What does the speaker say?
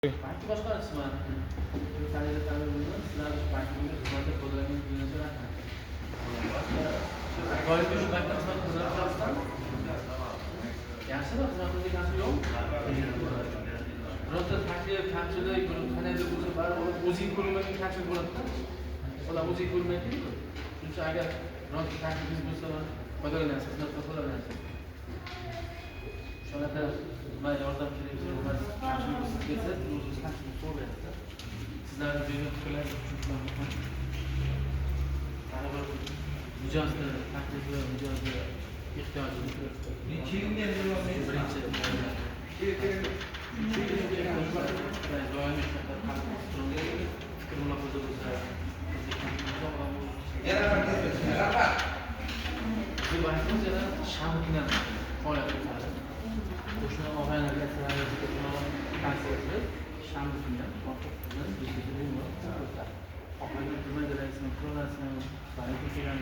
Bankni boshqaruvchisiman. Sizlar bankning xizmati foydalangan rahmat. Doimiy shu bankda xizmat ko'rsatyapsizlarmi? Yaxshimi, xizmatingizda kamchilik yo'qmi? Birorta taklif, kamchilik, bir qandaydir bo'lsa, baribir o'ziga ko'rinmagan kamchilik bo'ladi-da. Odam o'ziga ko'rinmaydi-ku. Shuning uchun agar birorta taklifingiz bo'lsa, foydalanyapsiz, xizmatdan foydalanyapsiz. Shunaqa nima yordam kerak bo'lsa, nima kamchilik bo'lsa kelsa, o'zingiz kamchilik so'raysiz. Sizlarni bergan fikrlaringiz uchun baribir mijozni taklifi, mijozni ehtiyoji birinchi. Doimiy shunaqa fikr mulohaza bo'lsa, bu bankimiz yana shanba kuni faoliyat yuritadi. Qo'shni og'aynilarga tavsiya qilib, shanba kuni ham.